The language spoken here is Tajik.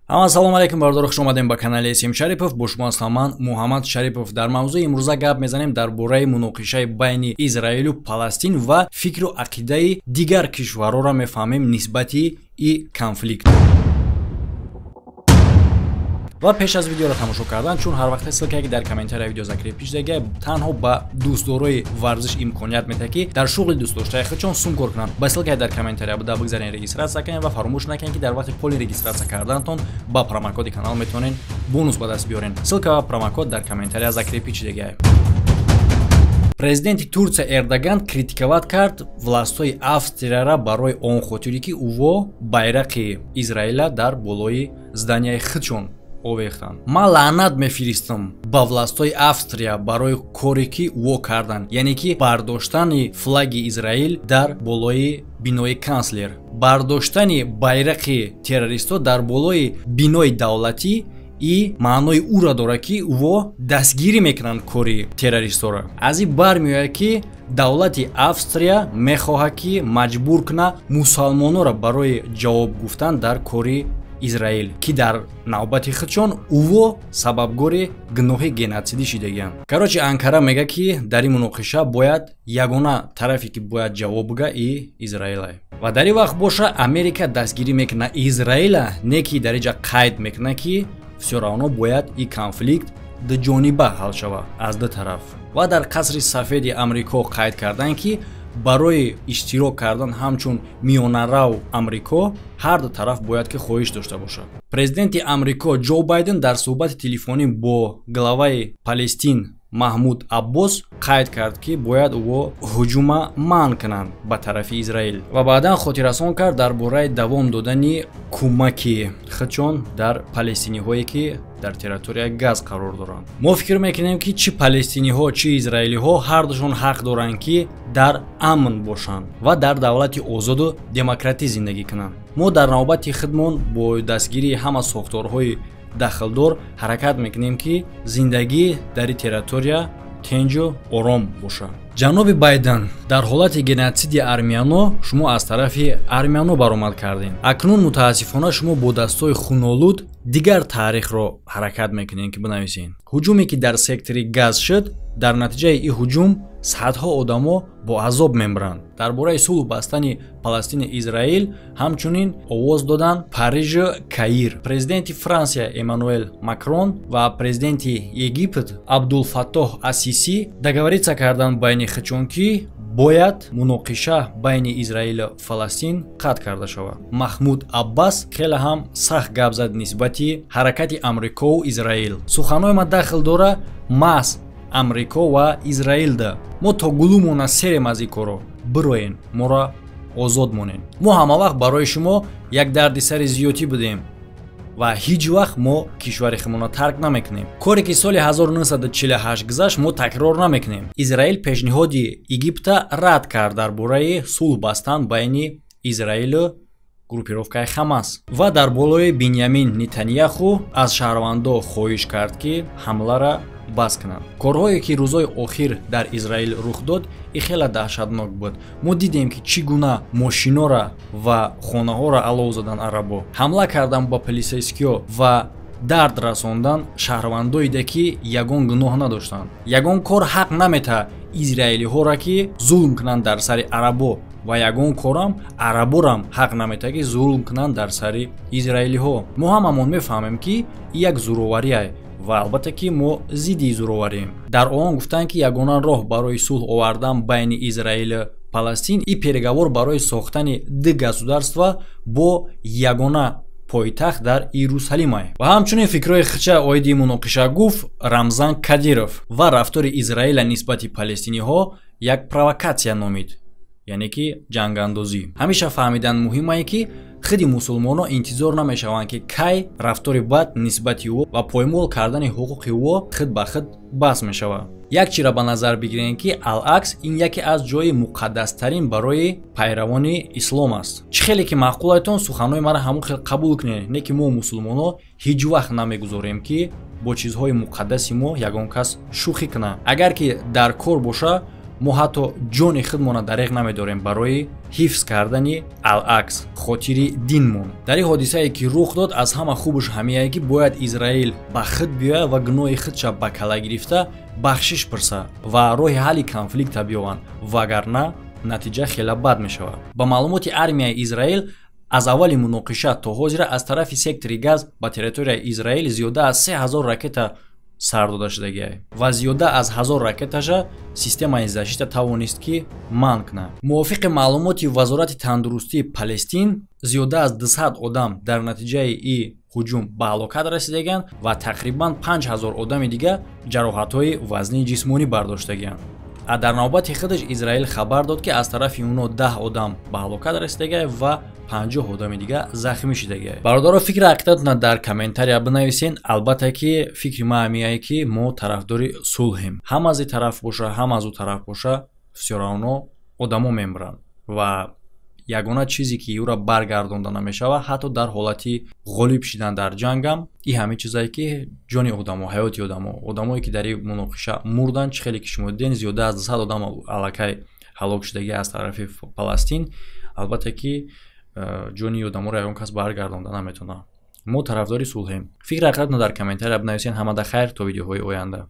Ассалому алайкум, бародаро, хуш омадем ба канали Сим Шарипов. Бо шумо ҳастам ман, Муҳаммад Шарипов. Дар мавзӯи имрӯза гап мезанем дар бораи муноқишаи байни Израилу Паластин ва фикру ақидаи дигар кишварҳоро мефаҳмем нисбати и конфликт. Ва пеш аз видеоро тамошо кардан, чун ҳар вақте ссылка е ки дар комментария видео закрепить шудага, танҳо ба дӯстдорои варзиш имконият медиҳад, ки дар шуғли дӯстдоштаи худшон сум кор кунанд. Ба ссылка и дар комментария буда бигзарен, регистрация кунед ва фаромӯш накунед, ки дар вақти поли регистрация кардантон ба промокоди канал метавонед бонус ба даст биёрен. Ссылка ва промокод дар комментария закрепить шудага. Президенти Турция Эрдоган критиковать кард властҳои Австрияра барои он хотире, ки ӯво байрақи Израила дар болои здания и худшон овехтанд. Ман лаънат мефиристам ба властҳои Австрия барои коре, ки ӯо карданд, яъне ки бардоштани флаги Израил дар болои бинои канслер, бардоштани байрақи террористҳо дар болои бинои давлатӣ. И маънои ӯро дорад, ки ӯво дастгирӣ мекунанд кори террористҳоро. Аз ин бармеояд, ки давлати Австрия мехоҳад, ки маҷбур кунад мусалмононро барои ҷавоб гуфтан дар кори Израил, ки дар навбати худшон ӯво сабабгори гуноҳи геноцидӣ шидагианд. Короче, Анкара мега, ки дар ин муноқиша бояд ягона тарафе, ки бояд ҷавоб бига, и Израилае. Ва дар ин вақт боша Америка дастгирӣ мекунад Израила, не ки дар инҷа қайд мекунад, ки всё равно бояд и конфликт дуҷониба ҳал шавад, аз ду тараф. Ва дар Қасри Сафеди Амрико қайд карданд, ки барои иштирок кардан ҳамчун миёнарав Амрико ҳар ду тараф бояд ки хоҳиш дошта бошад. Президенти Амрико Ҷо Байден дар суҳбати телефонӣ бо глава и Палестин Маҳмуд Аббос қайд кард, ки бояд ӯ ҳуҷума манъ кунанд ба тарафи Израил, ва баъдан хотиррасон кард дар бораи давом додани кӯмаки худшон дар палестиниҳое, ки дар территорияи Газ қарор доранд. Мо фикр мекунем, ки чӣ палестиниҳо, чӣ израилиҳо, ҳардушон ҳақ доранд, ки дар амн бошанд ва дар давлати озоду демократӣ зиндагӣ кунанд. Мо дар навбати худмон бо дастгирии ҳама сохторҳои дахлдор ҳаракат мекунем, ки зиндагӣ дар ин территория тинҷу ором бошад. Ҷаноби Байден, дар ҳолати геноциди армяно шумо аз тарафи армяно баромад кардем. Акнун, мутаассифона, шумо бо дастҳои хунолуд дигар таърихро ҳаракат мекунем, ки бинависем. Ҳуҷуме, ки дар сектори Газ шуд, дар натиҷаи ин ҳуҷум садҳо одамо бо азоб мемиранд. Дар бораи сулҳ бастани Паластини Израил ҳамчунин овоз доданд Парижу Каир. Президенти Франсия Эммануэл Макрон ва президенти Египт Абдулфаттоҳ Ассисӣ договориться карданд байни худшон, ки бояд муноқиша байни Израилу Фаластин қатъ карда шавад. Маҳмуд Аббас хеле ҳам сахт гап зад нисбати ҳаракати Амрикову Израил. Суханҳои ма дахл дора маҳз Амрико ва Израилда. Мо то гулумона серем аз ин коро. Бироен, моро озод монем. Мо ҳама вақт барои шумо як дарди сари зиёдтӣ будем ва ҳеҷ вақт мо кишвари худмонро тарк намекунем. Коре, ки соли 1948 гузашт, мо такрор намекунем. Израил пешниҳоди Египта рад кард дар бораи сулҳ бастан байни Израилу группировка и Хамас. Ва дар болои Биньямин Нетаньяху аз шаҳрвандо хоҳиш кард, ки ҳамлара бас кунанд. Корҳое, ки рӯзҳои охир дар Израил рух дод, и хеле даҳшатнок буд. Мо дидем, ки чӣ гуна мошинора ва хонаҳоро алов заданд арабо, ҳамла карданд ба полицейский ё ва дард расондан шаҳрвандоиде, ки ягон гуноҳ надоштанд. Ягон кор ҳақ наметаҳад израилиҳоро, ки зулм кунанд дар сари арабо, ва ягон корам араборам ҳақ наметаҳад, ки зулм кунанд дар сари израилиҳо. Мо ҳамамон мефаҳмем, ки як зӯроварие ва албатта ки мо зидди зӯроварием. Дар он гуфтанд, ки ягона роҳ барои сулҳ овардан байни Израилу Паластин и переговор барои сохтани ду государства бо ягона пойтахт дар Иерусалимае. Ва ҳамчунин фикрҳои хича оиди муноқиша гуфт Рамзан Кадиров ва рафтори Израила нисбати палестиниҳо як провокатсия номид, яъне ки ҷангандозӣ. Ҳамеша фаҳмидан муҳимае, ки худи мусулмонон интизор намешаванд, ки кай рафтори бад нисбати ӯ ва поймол кардани ҳуқуқи ӯ худ ба худ бас мешавад. Як чиро ба назар бигирем, ки Ал-Акс ин яке аз ҷои муқаддастарин барои пайравони ислом аст. Чӣ хеле ки маъқулайтон, суханҳои маро ҳамон хел қабул кунед, не ки мо мусулмонҳо ҳеҷ вақт намегузорем, ки бо чизҳои муқаддаси мо ягон кас шӯхӣ кунад. Агар ки дар кор боша. Мо ҳатто ҷони худмона дареғ намедорем барои ҳифз кардани Ал-Акс, хотири динмон. Дар ин ҳодисае, ки рух дод, аз ҳама хубуш ҳамияе, ки бояд Израил ба худ биёяд ва гуноҳи худша ба кала гирифта, бахшиш пурса ва роҳи ҳалли конфликта биёванд, вагарна натиҷа хеле бад мешавад. Ба маълумоти армияи Израил, аз аввали муноқиша то ҳозира аз тарафи сектори Газ ба территорияи Израил зиёда аз 3000 ракета сар дода шудагиай ва зиёда аз 1000 ракеташа системаи защита тавонист, ки манъ кунад. Мувофиқи маълумоти Вазорати тандурустии Палестин, зиёда аз 200 одам дар натиҷаи и ҳуҷум ба ҳалокат расидагианд ва тақрибан 5000 одами дига ҷароҳатҳои вазнии ҷисмонӣ бардоштагианд. А дар навбати худаш Израил хабар дод, ки аз тарафи оно 10 одам ба ҳалокат расидагиай ва 50 одами дига захмӣ шудагиай. Бародаро, фикри ақидатона дар комментария бинависен. Албатта, ки фикри ма ҳамияе, ки мо тарафдори сулҳем. Ҳам аз ин тараф боша, ҳам аз ӯ тараф боша, всё равно одамо мемиранд ва ягона чизе, ки ӯра баргардонда намешавад, ҳатто дар ҳолати ғолиб шидан дар ҷангам, и ҳамин чизае, ки ҷони одамо, ҳаёти одамо, одамое, ки дар ин муноқиша мурданд. Чӣ хеле ки шумо дидем, зиёда аз 200 одам аллакай ҳалок шудагӣ аз тарафи Паластин. Албатта, ки ҷони одаморо ягон кас баргардонда наметавонад. Мо тарафдори сулҳем. Фикри ақидатонро дар комментария бинависен. Ҳамада хайр, то видеоҳои оянда.